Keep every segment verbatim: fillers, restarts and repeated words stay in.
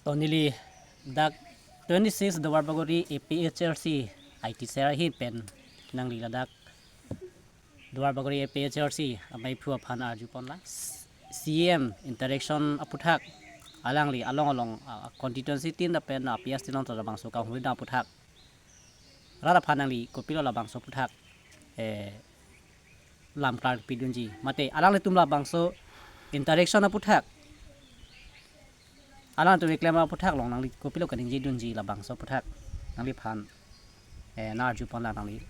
To neli dak twenty-six Duarbagori A P H L C I T cell ahin pen nangli ladak Duarbagori A P H L C amei phu aphan arju ponlang. C M interaction aputhak alangli along along, ah, constituency tin lapen, ah, P S T along ta labangso kahumri dam aputhak rat aphan nangli kopilo labangso aputhak, eh, lam klar pidunji. Mate alanglitum labangso interaction aputhak, alangtum reklem aputhak along nangli kopilo kaningje dunji labangso aputhak nangliphan, eh, nang arju ponlang, nangli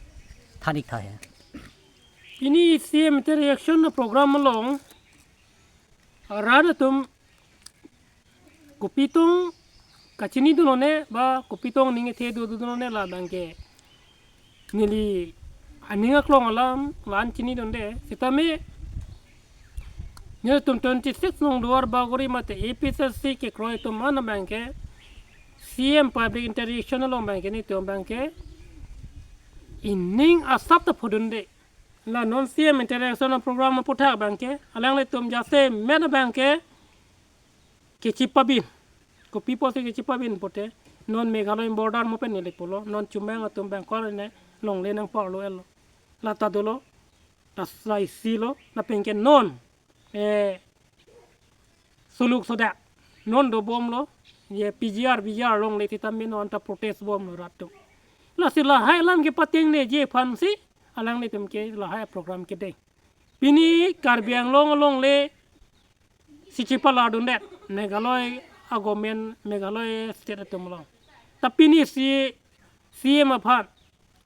than-ik tha he. Pini C M interaction program along rat atum kopi tong kachini dunlone ba kopi tong ning kethe do dunlone labang ke neli aning aklong alam la-an chinidunde. Sitame nelitum twenty-six nong Duarbagori mate A P H L C kekroi atum an abang ke C M public interaction along abang ke nelitum abang ke ining asap ta phodunde. La non C M interaction program aputhak abang ke alanglitum jasemet abang ke kechipabin. Kopi pusi kechipabin pute, non Meghalaya border mo pen neli pulo, non Chumang atum Bengkok ne longle nang parlo elo. La ta dolo, ta sai si lo, lapen ke non, eh, suluk sodak, non dobomlo, ye P G R, P G R longle sitame non ta protest bomlo rat atum. Lasi lahai alam kepatengneji aphansi, alanglitum ke lahai program kedeng. Pini Karbi Anglong alongle si chipalar dundet Meghalaya a-government, Meghalaya state atum along. Ta pini si C M aphan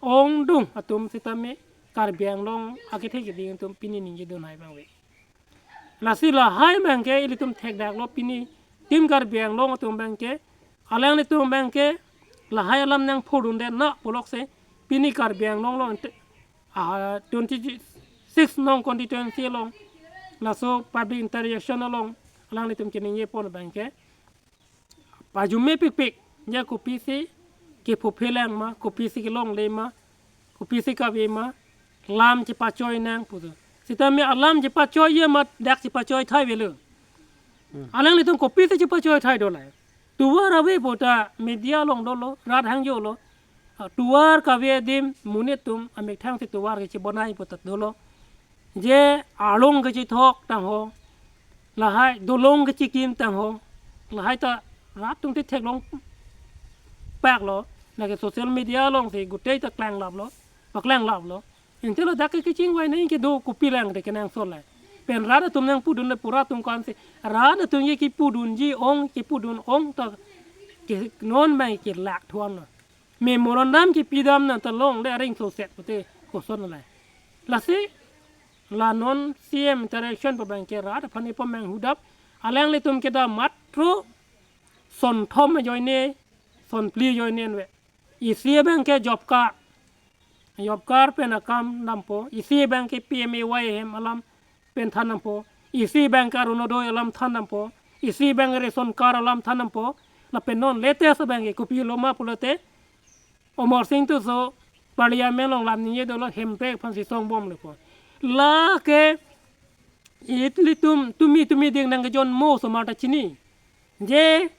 ongdung atum sitame Karbi Anglong akethe keding atum pini ningje dun hai abang ave. Lasi lahai abang ke ilitum thekdaklo, pini Team Karbi Anglong atum abang ke, alanglitum abang ke lahai alam nang phodundet na puloksi pini Karbi Anglong along ente, ah, twenty-six nong constituency along, laso public interaction along alanglitum keningje pon abang ke, pajumepikpik, ya kopisi kephophlang ma, kopisi kelongle ma, kopisi kave ma, lam chepachoi nang pusi. Sitame alam chepachoi ye ma dak chepachoi thai avelo. Hmm. Alanglitum kopisi chepachoi thai do lai. Tovar ave puta media along dolo, rat hangjolo. Ah, tovar kave adim monit atum amethang si tovar kechebonai puta dolo. Je arlong kechethok tangho, lahai dolong kechekim tangho, lahai ta rat atum te theklong paklo, lake social media alongsi gotei ta klanglaplo, paklanglaplo. Ante ladak ke kechingvai nangji kedo kopi lang de kenangsot lai. Pen rat atum nang pudun le pura atum kansi, rat atum ke kepudunji ong, kepudun ong ta ke non abang ke lak thuan lo. Memorandum kepidam nang ta longle areng soset pute koson lai. Lasi la non C M interaction pu abang ke rat aphan ipo meng hudap, alanglitum kedam matro son thom ajoine, son phli ajoine anve. Isi abang ke job card, job card pen akam dampo, isi abang ke P M A Y hem alam pen than dampo, isi abang ke Orunodoi alam than dampo, isi abang ration card alam than dampo. Lapen non latest abang ke kopilo ma pulote, Amarsing Tisso parliament along lam ningje dolo, hemprek aphansi songbomlo pu. Lake ilitum tumi tumi ding nangkejon mo osomar ta chini. Je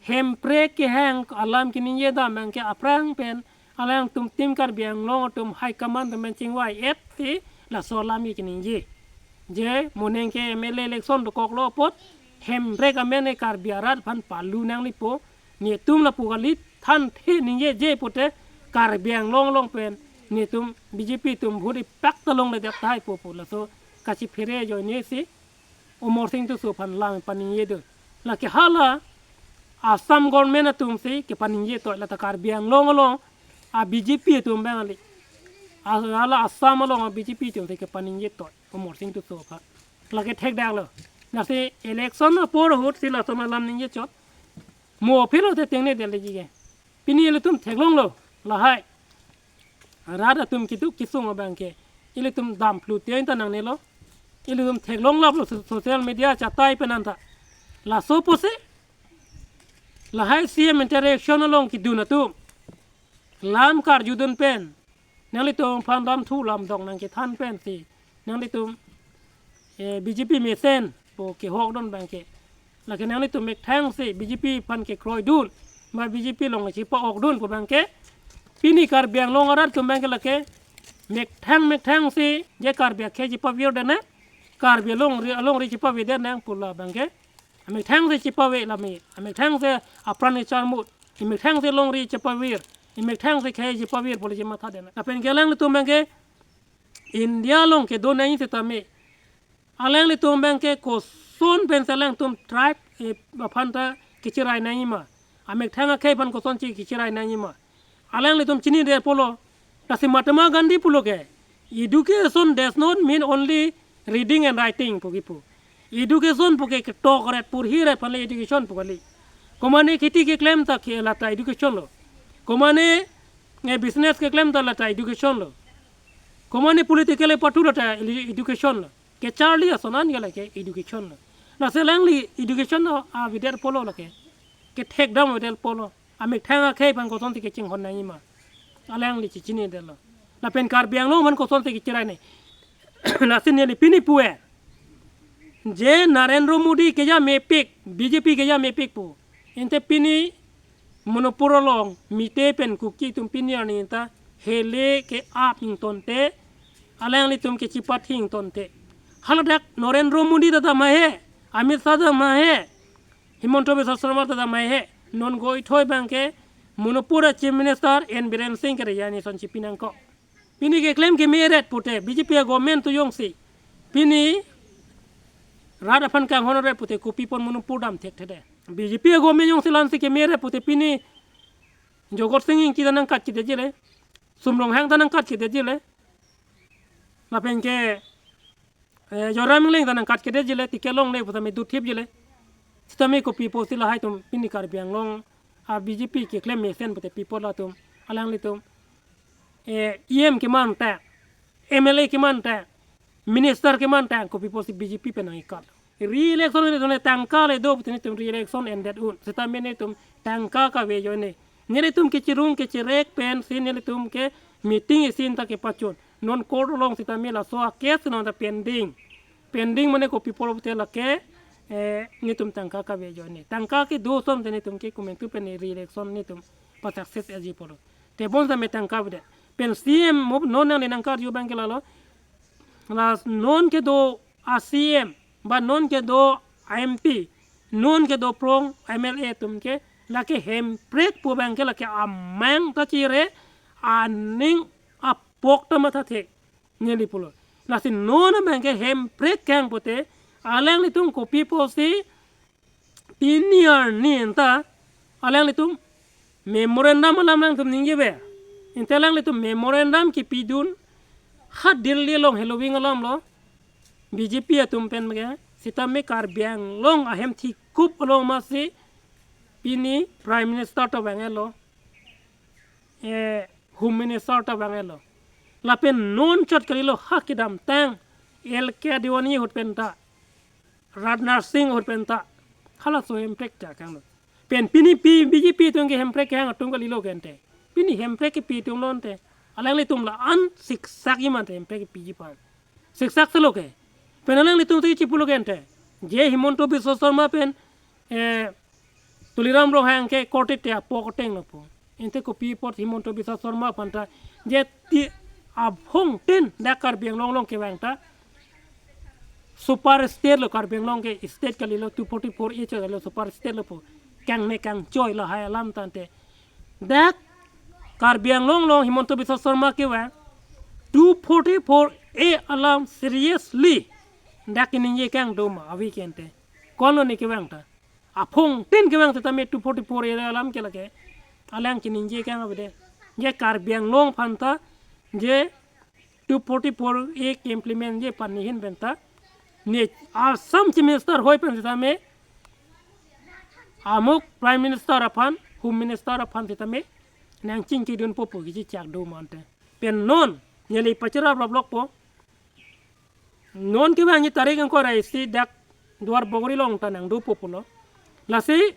hemprek kehang alam keningje dam abang ke aphrang pen alangtum Team Karbi Anglong atum high command atum pen chingvai-et si laso alam ke keningje. Je moning ke M L A election dokoklo apot hemprek amen ke Karbi arat aphan palu nanglipo, netum lapu kali thanthe ningjeje pute Karbi Anglong along pen netum B J P atum vote ipak ta longledet tahai pu pu laso kachiphere ajoine si Amarsing Tisso aphan lam paningje do. Lake hala Assam government atumsi kepaningje toi, lata Karbi Anglong along a B J P atum abang kali. A-, hala Assam along a B J P atumsi kepaningje toi Amarsing Tisso aphan. Lake thekdaklo. Lasi election apor ahut si laso alam ningje chot. Mo philo te tengne deleji ke. Pini ilitum theklonglo lahai rat atum keduk kesung abang ke ilitum dam phlu te ta nangnelo. Ilitum theklonglaplo so-, social media chatai pen anta. Laso pusi lahai C M interaction along kedun atum lam karjudun pen nanglitum aphan lamthu lamdok nangkethan pensi nanglitum, eh, B J P mesen pu kehokdun abang ke Lake nanglitum methang si B J P aphan kekroidun, ma B J P along chipa-okdun pu abangke, pini Karbi Anglong arat atum abangke lake methang methang si je Karbi akhei chipavirdet nang, Karbi alongri, alongri chipavirdet nang pu la abangke, amethang si chipave la me, amethang si apran kecharmut, amethang si longri chipavir, amethang si khei chipavir pu le chimathadet nang. Lapen ke alanglitum abangke India along kedo nangji setame, alanglitum abangke koson pensi alangtum tribe, eh, aphan ta kechirai nangji ma, amethang akhei aphan kosonsi kechirai nangji ma, alanglitum chinidet pulo. Lasi Mahatma Gandhi pulo ke, "Education does not mean only reading and writing," pu kipu. Education puke ketok ret, porhi ret aphan le education pu kali. Komane kheti keklem ta ke lata education lo. Komane, eh, business keklem ta lata education lo. Komane political party lata ele-, education lo. Kecharli ason an ke lake education lo. Lasi alangli education lo avedet pulo lake, kethekdam avedet pulo. Amethang akhei aphan kosonsi kachinghon nangji ma, alangli chichinidetlo. Lapen Karbi Anglong aphan kosonsi kechirai nang. Lasi neli pini pu-e, je Narendra Modi kejamepik, B J P kejamepik pu, ante pini Manipur along Meitei pen Kuki atum pini arni ta hele ke-ap ingtonte, alanglitum kechipathi ingtonte, hala dak Narendra Modi ta dam ahe, Amit Shah dam ahe, Himanta Biswa Sarma ta dam ahe, non goithoi abangke Manipur a Chief Minister N Biren Singh ke resignation chipi nangkok. Pini keklem keme ret pute, B J P a government tu jongsi pini rat aphan kanghon ret pute, kopi apot Manipur dam thekthedet? B J P a government jongsi lansi keme ret pute, pini Jagat Sing Engti ta nangkatkedetji le, Sum Ronghang ta nangkatkedetji le, lapen ke, eh, Zoram Engleng ta nangkatkedetji le, ticket longle pu tame dutthipji le. Setame kopi apotsi lahai atum pini Karbi Anglong a B J P keklem mesen pute, pi apot latum, alanglitum, eh, E M keman ta, M L A keman ta, minister keman ta, kopi apotsi B J P pen nangkekat? Re-election le, tangka le do pute netum re-election endet un. Setame netum tangka kave ajoine, nelitum kechirung kechirek pensi nelitum ke meeting isi ta kepachun. Non court along setame laso a case non ta pending. Pending mane kopi apot pute lake, eh, netum tangka kave ajoine. Tangka kedo ason te netum ke komantu pen re-election netum pa-success-ji pulo. Tebon setame tangka avedet. Pen C M mo non nangli nangkarju abangke lalo, la non kedo a C M, ba non kedo a M P, non kedo prong M L A atum ke lake Hemprek pu abangke lake amang ta chire, aning apok ta mathathe, neli pulo. Lasi non abangke Hemprek kehang pute, alanglitum kopi apotsi pini arni anta alanglitum memorandum alam alangtum ningje ave. Ante alanglitum memorandum kepidun ha Delhi along heloving alam lo, B J P atum pen ke, setame Karbi Anglong ahem thikup along masi pini Prime Minister ta vang-etlo, eh, Home Minister ta vang-etlo. Lapen non chot kalilo, ha kedamtang L K Advani ahut pen ta, Rajnath Singh ahut pen ta, halaso Hemprek ta kehanglo. Pen pini pi B J P atum ke Hemprek kehang atum kalilo ke ante. Pini Hemprek kepi atum lo ante. Alanglitum la-an siksakji ma ante Hemprek kepiji aphan. Siksak selo ke. Pen alanglitum ta chipulo ke ante, je Himanta Biswa Sarma pen, eh, Tuliram Ronghang ke korte te apok ateng lo pu. Ante kopi apot Himanta Biswa Sarma aphan ta, je ti aphong tin dak Karbi Anglong along kevang ta super state lo, Karbi Anglong ke state kalilo, two forty-four A chot lo, super state lo pu. Kangne kangchoi lahai alam tangte, dak Karbi Anglong along Himanta Biswa Sarma kevang two forty-four A alam seriously dak keningje kang do ma ave ke ante? Konlo ne kevang ta? Aphong tin kevang setame two forty-four A alam ke lake alang keningje kang avedet. Je Karbi Anglong aphan ta je two forty-four A ke-implement-ji aphan ne ahin pen ta, ne Assam Chief Minister hoi pen setame, amuk Prime Minister aphan, Home Minister aphan setame nangchingkidunpo pu kechechak do ma ante. Pen non neli pacheraprap lokpo. Non kevangji tarik ingkoi ra isi dak Duar Bagori along ta nangdopo pulo. Lasi,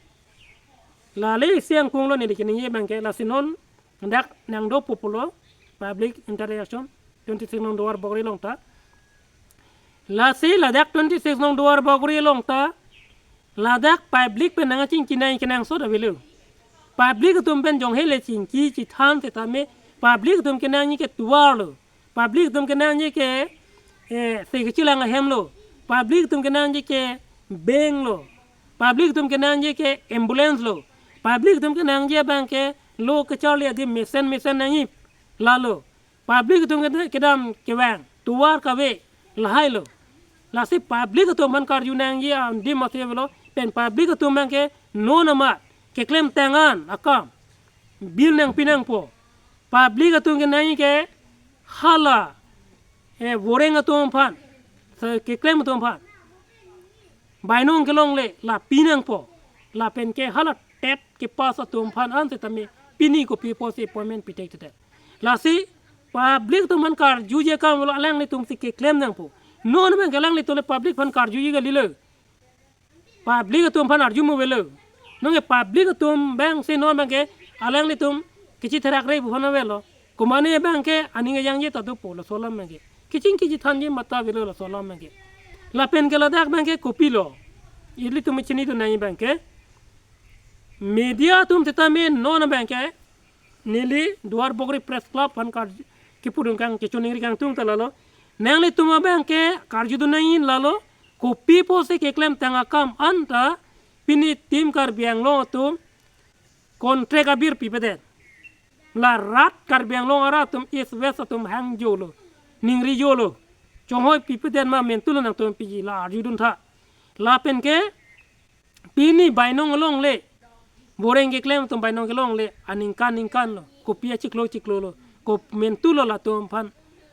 lale isi angkung lo neli keningje abangke, lasi non dak nangdopo pulo, public interaction, twenty-six nong Duar Bagori along ta. Lasi ladak twenty-six nong Duar Bagori along ta Ladak public pen nangchingki nangji kenangsot avelo. Public atum pen jonghe le chingki chethan setame public atum kenangji ke tovar lo. Public atum kenangji ke, eh, se kechelang ahem lo. Public atum kenangji ke bank lo. Public atum kenangji ke ambulance lo. Public atum kenangji abang ke lo kacharli adim mesen mesen nangji lalo. Public atum keda-, kedam kevang, tovar kave, lahai lo. Lasi public atum aphan karju nangji adim masi avelo, pen public atum abang ke non amat keklem tang an akam bill nangpi nangpo. Public atum kenangji ke hala, eh, boreng atum aphan, se keklem atum aphan bainong kelongle la pi nangpo. Lapen ke hala TET kepass atum aphan an setame pini kopi apotsi appointment pithekthe. Lasi public atum aphan karjuji akam avelo, alanglitum si keklem nangpo. Non abang ke alanglitum le public aphan karjuji kalilo. Public atum aphan arju mo avelo. Non ke public atum abang si non abang ke alanglitum kechitherak re pu aphan avelo. Komane abang ke aning ajangje ta dopo laso alam abang ke. Kechingki chethanji mata avelo laso alam abang ke. Lapen ke ladak abang ke kopilo, ilitum chinidun nangji abang ke, media atum setame non abang ke neli Duar Bagori Press Club aphan kar-, kipudun kang kechoningri kangtung ta lalo. Nanglitum abang ke karjudun nangji lalo. Kopi apotsi keklem tang akam anta pini Team Karbi Anglong atum contract abir pipedet. La rat Karbi Anglong arat atum East West atum hangjo lo, ningri jo lo. Chonghoi pipedet ma, mentu lo nangtum piji, la arjudun tha. Lapen ke pini bainong alongle, boreng keklem atum bainong kelongle aningkan ningkan lo, kopi achiklo chiklo lo, kop mentu lo latum aphan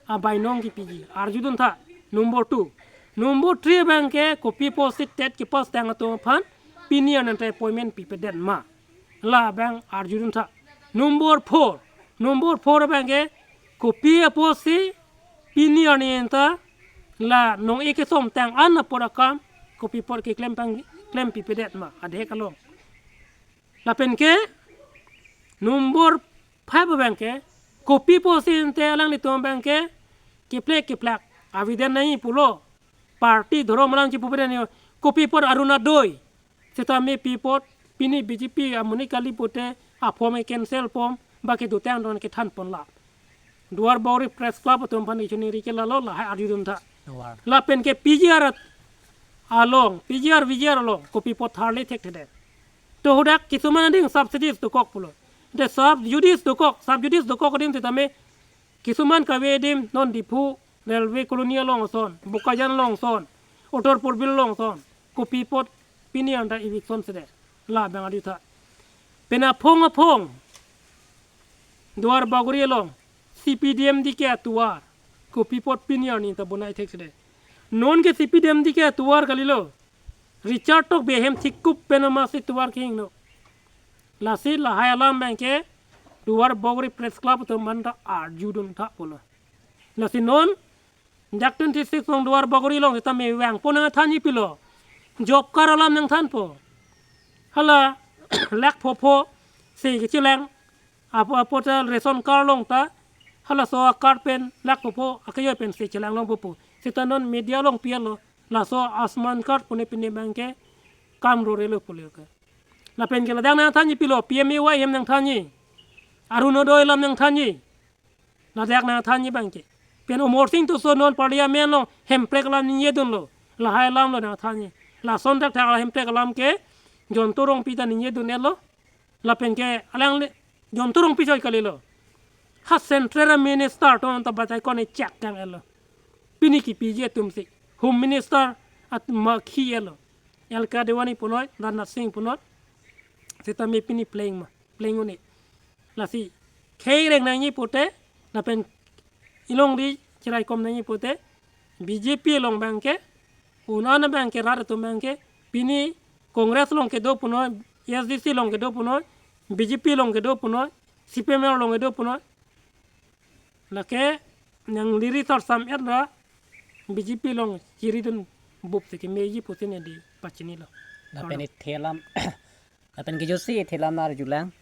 abainong kipiji, arjudun tha. Number two. Number three abang ke kopi apotsi TET kepass tang atum aphan pini arni anta appointment pipedet ma, la abang arjudun tha. Number four. Number four abang ke kopi apotsi pini arni anta la nong-e kesom tang an apor akam kopi apot keklem pang, klem pipedet ma adhek along. Lapen ke number five abang ke kopi apotsi ante alanglitum abang ke keplek keplak avedetji pulo. Party dhorom alam chipupedet ni, kopi apot Arunodoi setame pi apot pini BJP amonit kali pute aform ke cancel pon, baki dotang don kethan pon la. Duar Bagori Press Club atum aphan kechoningri ke lalo, lahai arjudun tha. Duar. Lapen ke PGR at-, along, PGR, VGR along kopi apot tharle thekthedet. To hadak kisuman ading subsidies dokok pulo. De sub judice dokok, sub judice dokok adim setame kisuman kave adim non Diphu Railway Colony along ason, Bokajan along ason, Uttar Purbil along ason, kopi apot pini anta eviction sedet, la abang arju tha. Pen aphong aphong Duar Bagori along CPDMDK atovar, kopi apot pini arni ta bonai thekthedet. Non ke CPDMDK atovar kalilo, Richard Tokbi ahem thikup pen amatsi tovar kehingno. Lasi lahai alam abang ke Duar Bagori Press Club atum aphan ta arjudun tha pulo. Lasi non dak twenty six along Duar Bagori along setame vangpo nangthanji pilo. Job card alam nangthanpo. Hala lakh pho pho se kechelang, apo apo ta ration card along ta halaso acard pen lakh pho pho akejoi pen se chelang longpo pu. Seta non media along pi-etlo, laso Ayushman card pune pine abang ke kam rorelo pulo ke. Lapen ke ladak nangthanji pilo, PMAY ahem nangthanji, Arunodoi alam nangthanji. Ladak nangthanji abang ke. Pen Amarsing Tisso non Parliament along hemprek alam ningjedunlo, lahai alam lo nangthanji. Lason thakthak hemprek alam ke Jayanta Rongpi ta ningjedun-etlo. Lapen ke alangle Jayanta Rongpi choi kalilo, ha central minister atum ta batai kon-e chak kang-etlo. Pini kipiji atumsi Home Minister at makhi-etlo. L K Advani punoi, Rajnath Singh punoi. Setame pini pleng ma, pleng un-e. Lasi khei reng nangji pute, lapen ilongri cheraikom nangji pute, BJP along abang ke, un-an abang ke, rat atum abang ke, pini Congress along kedo punoi, ASDC along kedo punoi, BJP along kedo punoi, CPM along kedo punoi. Lake nangli ri sarsam-et ra BJP along chiridun bup si kemeji pusi neli pachinilo. Lapen ithe alam, lapen kejutsi ithe alam arjulang.